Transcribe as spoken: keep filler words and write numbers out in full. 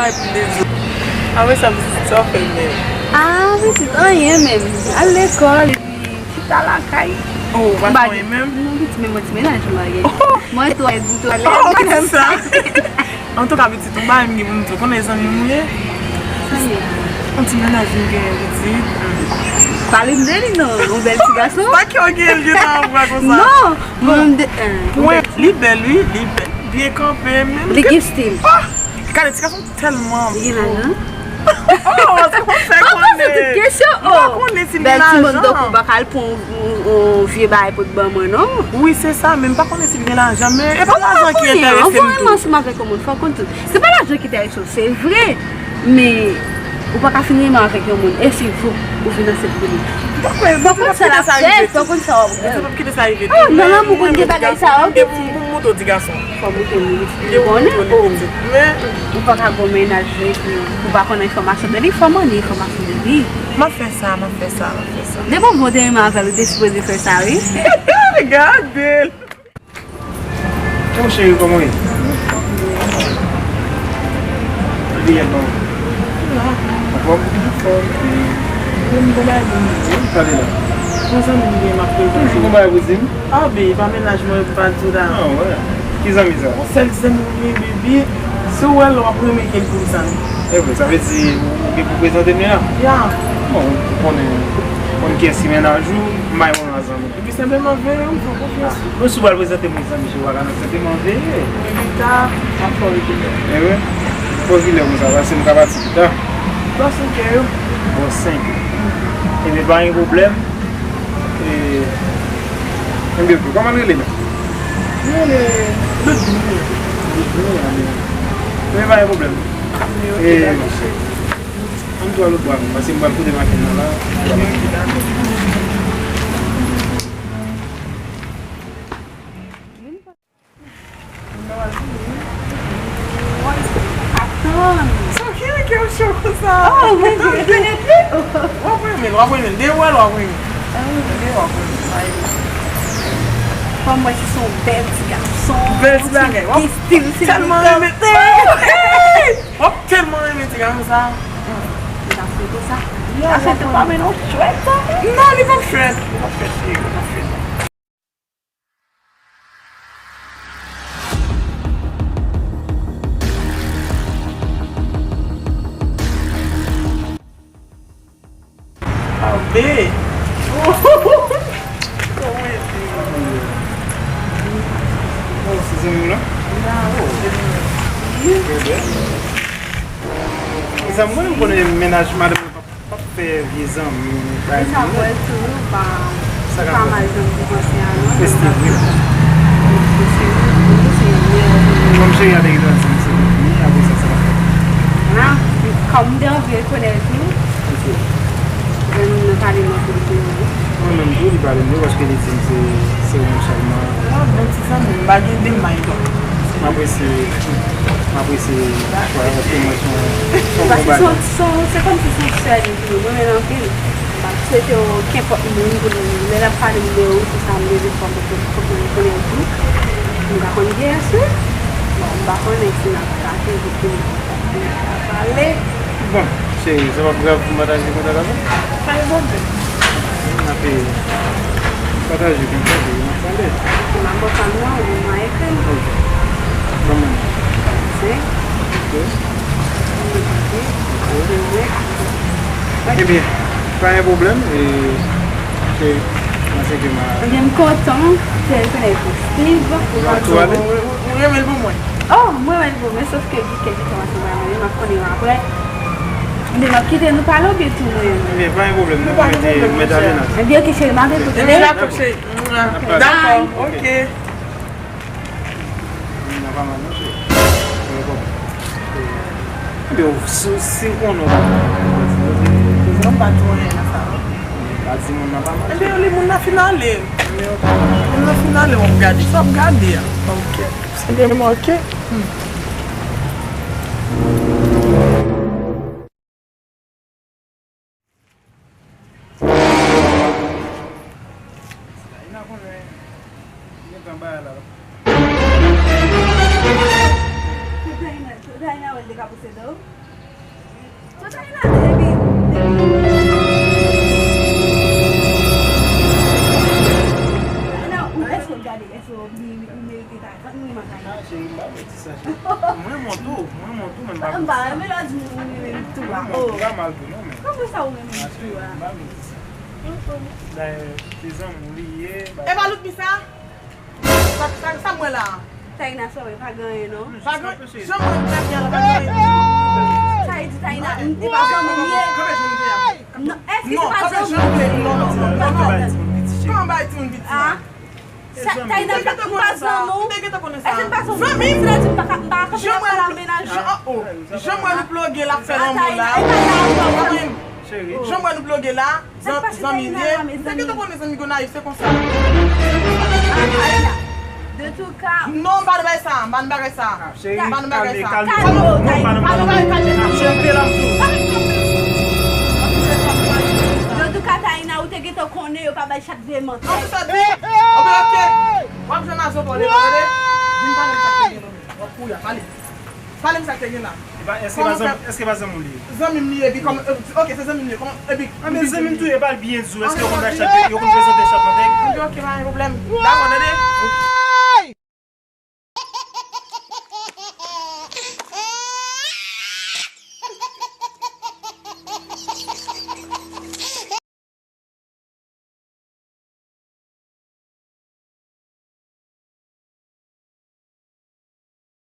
Apre sa, pitit, sa w fè menm? Ah, pitit, anyen menm. Al lekòl, epi chita lakay. Oh, ou pa fè anyen menm? Non, pitit, men mwen ti mennaj mwen gen. Mwen twalèt, twalèt. Oh, pitit sa. Antouka, pitit, yon bagay m gen pou m di w, konnen zanmi m ou ye? Sa ye? Yon ti mennaj m genyen, pitit. Pale m de li non, yon bèl ti gason. Pa ki w gen l gentan an vwa konsa. Non, mwen m de. Mwen, li bèl, wi, li bèl. Byen kanpe, menm. Li gen stil. Ah! Gade, ti gason tèlman. Li gen lajan? Oh, se konsa w fè konnen. Mwen poze tout kesyon, oh. Mwen pa konnen si li gen lajan. Bèl timoun tankou w pa ka al pran yon, yon, yon vye bagay pou t ban mwen, non. Wi, se sa, men m pa konnen si li gen lajan, men e pa lajan ki enterese m tou. Anvan w renmen ansanm avèk yon moun, fò w konn tout. Se pa lajan ki enterese w, se vre. Men, ou pa ka fin renmen avèk yon moun, e si jou ou vin ansent pou li. Fò w konn sa l ap fè, fò w konn sa w ap fè. Mwen pa kite sa rive tou. Oh, nan lanmou konn gen bagay sa yo, pitit. Mwen gen pou m monte w ti gason. Fò w monte w, pitit. Ou konnen, oh. Men, ou pa ka gon mennaj vre epi ou pa konn enfòmasyon de li, fò w mande enfòmasyon de li. M ap fè sa, m ap fè sa, m ap fè sa. Depi w te renmen avè l, ou te sipoze fè sa, wi. Gade l. Mon cheri, kòman w ye? Li byen, kòman? Anfòm? Anfòm. Mwen bon bagay pou m di w. Sa vle la? Yon zanmi m gen m ap prezante. Toujou gon bagay pou di m? Ah, babe, pa mennaj mwen, pa di w la. Ah, wè. Ki zanmi sa? Yon sèl zanmi m gen, baby. Si w wè l, w ap renmen ke l pou m zanmi. E vre, sa vle di ou gen pou prezante m li la? Ya. Bon, ou konnen, ou konn kiyès ki mennaj ou, m bay yon zanmi. Epi senpleman veye wi, fè konfyans wi. Bon, si w pral prezante m yon zanmi, si w pa ka mèt senpleman veye. Mwen pita, m ap fè w rekilè. E wi? Bon, kilè konsa, paske m ka pati pita. Bò senk è yo. Bò senk è. Ebyen, pa gen pwoblèm. E, ebyen, ok, kòman l rele menm? Li rele Ludmila. Ludmila, men. Men pa gen pwoblèm. Li rele Ludmila. Ann tou al lòt bò a, paske m pral pote machin nan la. Atann. Sa ki kè w cho konsa? Oh, mwen di, mwen di. W ap renmen l, w ap renmen l. Depi w wè l, w ap renmen l. Depi w wè l, w ap renmen l. Fò m wè si se yon bèl ti gason. Bèl ti bagay. W ap tèlman renmen. W ap tèlman renmen ti gason sa. Li ta swete sa. Li ta swete w pa mennen w chwèt sa. Non, li p ap chwèt. Li p ap chwèt, cheri, li p ap chwèt. Abe. Oh, se zanmi w la? Trè byen. Zanmi mwen, ou konnen mennaj madanm mwen pa p ap fè vye zanmi, bay moun. Sa vre tou, pa, pa mal janm pou panse a non. Reste vre. Kòm cheri a te gentan di m se li, apre sa, sa pa fèt. Ah, kòm m te anvi rekonèt ou. Ok. Lè moun nan pale m anpil de ou. Mwen menm tou, li pale m de ou, paske li di m se, se ou sèlman. Ah, bon ti zanmi, m pa gen de may, donk. M apresye, m apresye, wè, paske mwen se yon, se yon bon bagay. Se, se, se kòmsi se yon sè li. Mwen renmen l anpil. M ap swete w kenpòt moun pou l, lè l ap pale m de ou, se sa m bezwen fò m konn, konn, konnen l tou. M pa konn kiyès wi. Bon, m pa konnen si n ap gate epi n ap pale. Bon, cheri, sa p ap grav pou m pataje kontak avè w? Pa gen pwoblèm. N ap pataje kontak epi n ap pale. M ap ban w pa m nan, ou mwen ekri m. Ok. Ban mwen. Senk. Ok. Ok. Ebyen, pa gen pwoblèm. E, se, mwen se ke ma. Ebyen, m kontan. Se, se Steve. Ou tou ale? Ou renmen l pou mwen? Oh, mwen renmen l pou mwen, sòf ke di ke di kòmanse mwen renmen l, m ap konnen yo apre. Ebyen, m ap kite nou pale oubyen tou mwen. Ebyen, pa gen pwoblèm, nou mete, mete ale la. Ebyen, ok, cheri, m ap ekoute. Ebyen, dakò, cheri. Dakò, ok. Nan pa mal non, cheri. Mwen konprann. Ebyen, si, si w konnen w pa konnen, w pa di, w di, w di. Non, m pa di anyen nan sa, non. Pa di moun nan pa mal. Ebyen, li moun nan fin ale. Moun nan fin ale, w ap gade. Sa w ap gade a? Ok. Senpleman, ok. Kote Taina te depi, depi. Taina, ou, èske w gade, èske w merite ta, tank mwen Taina. Ah, cheri, m pa vle di sa, cheri. Mwen renmen w tou, mwen renmen w tou, men m pa vle di sa. M pa renmen lè w di m ou renmen m tou a. Mwen renmen w tou, pa mal tou, non, men. Kòman sa ou renmen m tou a? Ah, cheri, m pa vle di sa. Dayè, se zanmi w li ye. E pa Loudmi sa? Sa, sa, sa m wè la a? Taina, sa w wè, pa gen anyen, non. Pa gen, jan mwen trè byen la, pa gen anyen. Sa vle di Taina, m te pa zanmi m ye. Kanpe jan nou te ye a. Non, èske se pa zanmi m? Non, non, non, non, non. Kòman bay timoun piti, cheri? Kòman bay timoun piti la? Ah. Sa, Taina, m pa zanmi w. Èske m pa zanmi w? Zanmi? Sa vle di m pa ka, m pa ka kanpe ap pale ak mennaj ou. Jan, oh, oh. Jan mwen nou ploge la ap fè lanmou la. Taina, e pa la ou pa zanmi. Cheri. Jan mwen nou ploge la. Zanmi m ye. Nèg yo te konnen zanmi Gonayiv, se konsa. De tout ka. Non, m pa nan bagay sa, m pa nan bagay sa. Cheri, kalme, kalme. Kalme, kalme, kalme. Cheri, kalme. De tout ka, Taina, ou te gentan konnen yo pa bay chat vye mantèg. An se sa di. Oke, oke. W ap jwenn a zo pale, tande? Vin pale m sa k te gen nan men. W ap kouri a pale. Pale m sa k te gen la. Epa, èske pa zanmi, èske pa zanmi w li ye? Zanmi m li ye, epi kòman, oke, se zanmi m li ye, kòman, epi. Ah, men zanmi m tou, epa l byen di w, èske yo konn bay chat, yo konn prezante chat mantèg? Oke, oke, pa gen pwoblèm. Dakò, tande?